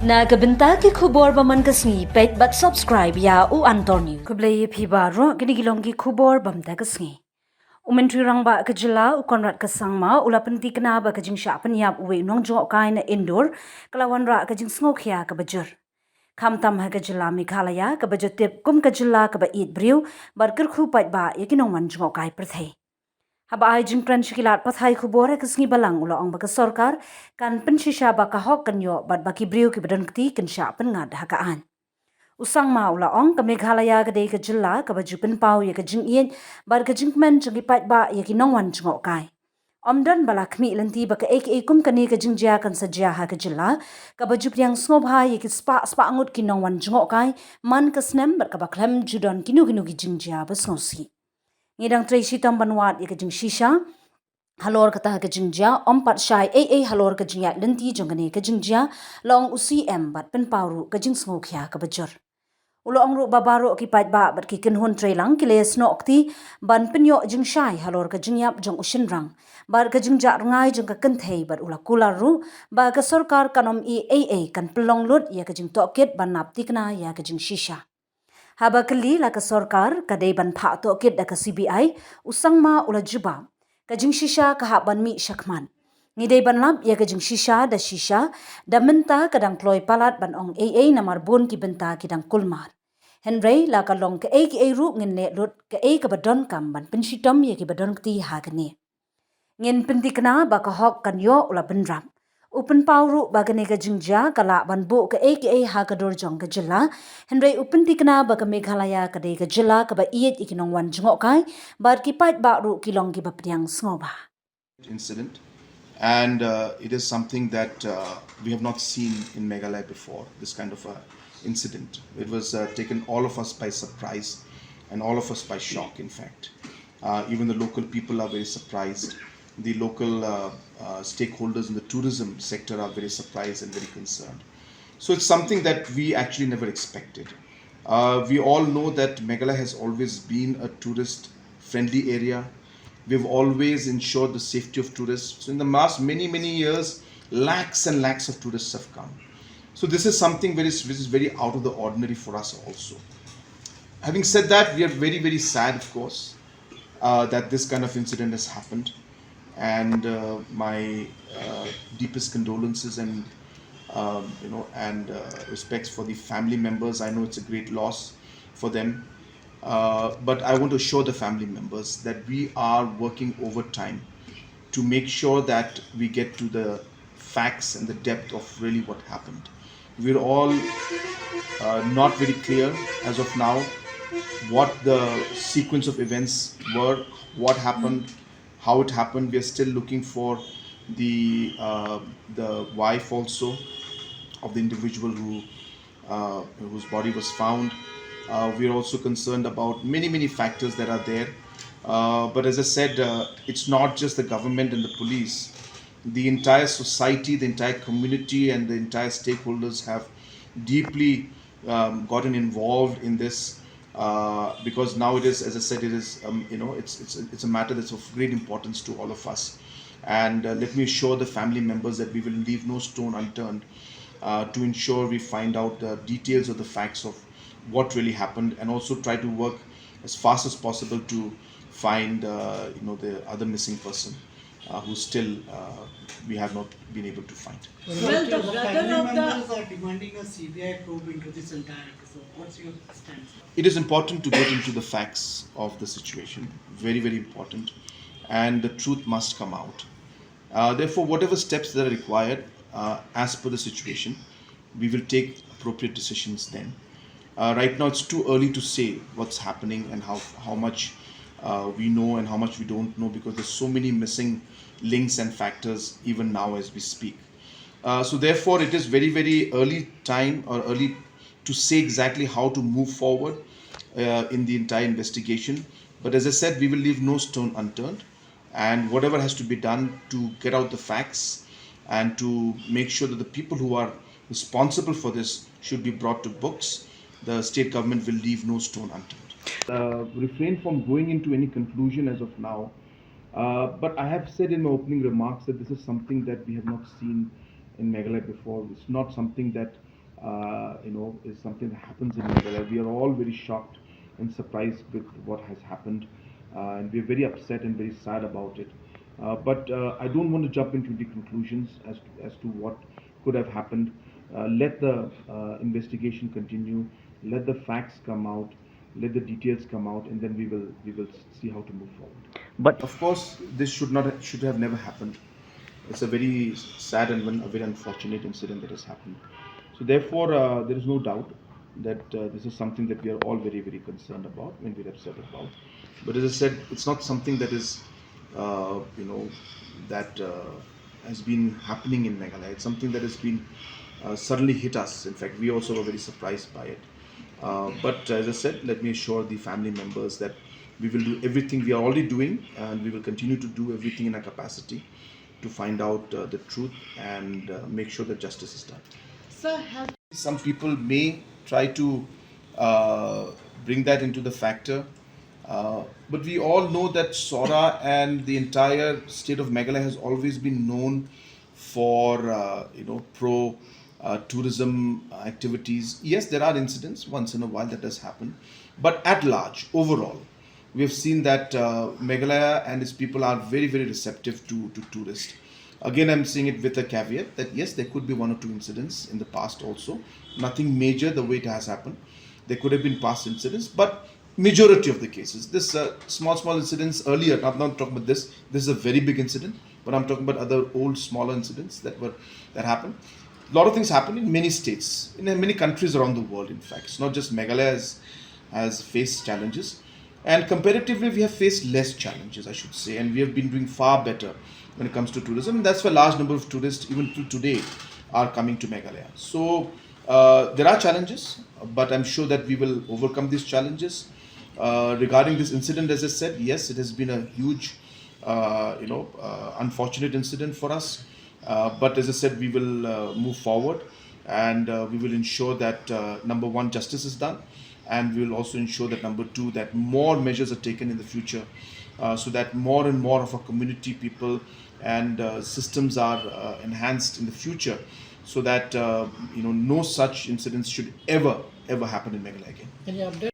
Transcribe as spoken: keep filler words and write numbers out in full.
Na ka bynta ki khubor ba man ka sngi, peit bad subscribe ïa U Antor News. Khublei ïa phi baroh, kine ki long ki khubor ba man ka sngi. U Myntri Rangbah ka jylla, u Conrad K Sangma, u la pynthikna ba ka jingshah pynïap uwei u nongjngohkai na Indore ka la wanrah ka jingsngewkhia kaba jur. Khamtam ha ka jylla Meghalaya, kaba ju tip kum ka jylla kaba ïeit briew bad kyrkhu paidbah ïa ki nongwan jngohkai pyrthei. Haba ai jingkren sha ki lad pathai khubor ha ka sngi Balang, u la ong ba ka sorkar kan pynshisha ba ka hok kan ïoh bad ba ki briew kiba don kti kin shah pynngat ha ka aiñ. U Sangma u la ong, ka Meghalaya ka dei ka jylla kaba ju pynpaw ïa ka jingïeit bad ka jingkmen jong ki paidbah ïa ki nongwan jngohkai. Ym don ba la khmih lynti ba kaei kaei kum kane ka jingjia kan sa jia ha ka jylla, kaba ju pdiang sngewbha ïa ki spah spah ngut ki nongwan jngohkai man ka snem bad kaba khlem ju don kino kino ki jingjia ba sngewsih. Ngi dang trei shitom ban wad ïa ka jingshisha halor kata ka jingjia, ym pat shai ei ei halor ka jingïaid lynti jong kane ka jingjia, la ong u C M, bad pynpaw ruh ka jingsngewkhia kaba jur. U la ong ruh ba baroh ki paidbah bad ki kynhun treilang ki la ïasnoh kti ban pynïoh jingshai halor ka jingïap jong u shynrang bad ka jingjah rngai jong ka kynthei, bad u la kular ruh ba ka sorkar kan ym ïeh ei ei, kan pynlong lut ïa ka jingtohkit ban nap thikna ïa ka jingshisha. Haba kylli la ka sorkar ka dei ban phah tohkit da ka C B I, u Sangma u la jubab, ka jingshisha ka hap ban mih shakhmat. Ngi dei ban lap ïa ka jingshisha da shisha, da mynta ka dang kloi palat ban ong ei ei namar bun ki bynta ki dang kulmar. Hynrei la ka long kaei kaei ruh ngin leh lut kaei kaba donkam ban pynshitom ïa kiba don kti ha kane. Ngin pynthikna ba ka hok kan ïoh, u la bynrap. U pynpaw ruh ba kane ka jingjia ka lah ban buh kaei kaei ha ka dur jong ka jylla, hynrei u pynthikna ba ka Meghalaya ka dei ka jylla kaba ïeit ïa ki nongwan jngohkai, bad ki paidbah ruh ki long kiba pdiang sngewbha. Incident, and uh, it is something that uh, we have not seen in Meghalaya before, this kind of a incident. It was uh, taken all of us by surprise and all of us by shock, in fact. Uh, even the local people are very surprised. The local uh, uh, stakeholders in the tourism sector are very surprised and very concerned. So it's something that we actually never expected. Uh, we all know that Meghalaya has always been a tourist friendly area. We've always ensured the safety of tourists. So in the last many, many years, lakhs and lakhs of tourists have come. So this is something very, which is very out of the ordinary for us also. Having said that, we are very, very sad, of course, uh, that this kind of incident has happened. And uh, my uh, deepest condolences and um, you know and uh, respects for the family members. I know it's a great loss for them, uh, but I want to assure the family members that we are working overtime to make sure that we get to the facts and the depth of really what happened. We're all uh, not very clear as of now what the sequence of events were, what happened, how it happened. We are still looking for the uh, the wife also of the individual who uh, whose body was found. Uh, we are also concerned about many, many factors that are there. Uh, but as I said, uh, it's not just the government and the police. The entire society, the entire community, and the entire stakeholders have deeply um, gotten involved in this uh, because now it is, as I said, it is, um, you know, it's, it's, it's a matter that's of great importance to all of us. And uh, let me assure the family members that we will leave no stone unturned uh, to ensure we find out the details of the facts of what really happened and also try to work as fast as possible to find, uh, you know, the other missing person uh, who still uh, we have not been able to find. Well, the brother of the family members are demanding a C B I probe into this entire episode. What's your stance? It is important to get into the facts of the situation. Very, very important. And the truth must come out. Uh, therefore, whatever steps that are required uh, as per the situation, we will take appropriate decisions then. Uh, right now, it's too early to say what's happening and how, how much uh, we know and how much we don't know, because there's so many missing links and factors even now as we speak. Uh, so therefore, it is very, very early time or early to say exactly how to move forward uh, in the entire investigation. But as I said, we will leave no stone unturned, and whatever has to be done to get out the facts and to make sure that the people who are responsible for this should be brought to books, the state government will leave no stone unturned. Uh, refrain from going into any conclusion as of now. Uh, but I have said in my opening remarks that this is something that we have not seen in Meghalaya before. It's not something that uh, you know, is something that happens in Meghalaya. We are all very shocked and surprised with what has happened, uh, and we're very upset and very sad about it. Uh, but uh, I don't want to jump into the conclusions as to, as to what could have happened. Uh, let the uh, investigation continue. Let the facts come out. Let the details come out, and then we will we will see how to move forward. But of course, this should not should have never happened. It's a very sad and a very unfortunate incident that has happened. So therefore, uh, there is no doubt that uh, this is something that we are all very, very concerned about and very upset about. But as I said, it's not something that is, uh, you know, that uh, has been happening in Meghalaya. It's something that has been uh, suddenly hit us. In fact, we also were very surprised by it. Uh, but as I said, let me assure the family members that we will do everything we are already doing, and we will continue to do everything in our capacity to find out uh, the truth and uh, make sure that justice is done. Sir, have some people may try to uh, bring that into the factor, uh, but we all know that Sohra and the entire state of Meghalaya has always been known for uh, you know, pro uh, tourism activities. Yes, there are incidents once in a while that does happen, but at large, overall, we have seen that uh, Meghalaya and its people are very, very receptive to, to tourists. Again, I'm saying it with a caveat that yes, there could be one or two incidents in the past also. Nothing major the way it has happened. There could have been past incidents, but majority of the cases, this uh, small, small incidents earlier, I'm not talking about this, this is a very big incident, but I'm talking about other old, smaller incidents that were that happened. A lot of things happen in many states, in many countries around the world. In fact, it's not just Meghalaya has, has faced challenges, and comparatively, we have faced less challenges, I should say, and we have been doing far better when it comes to tourism. And that's why a large number of tourists, even to today, are coming to Meghalaya. So uh, there are challenges, but I'm sure that we will overcome these challenges. Uh, regarding this incident, as I said, yes, it has been a huge, uh, you know, uh, unfortunate incident for us. Uh, but as I said, we will uh, move forward, and uh, we will ensure that uh, number one, justice is done, and we will also ensure that number two, that more measures are taken in the future, uh, so that more and more of our community people and uh, systems are uh, enhanced in the future, so that uh, you know, no such incidents should ever, ever happen in Meghalaya again. Any update?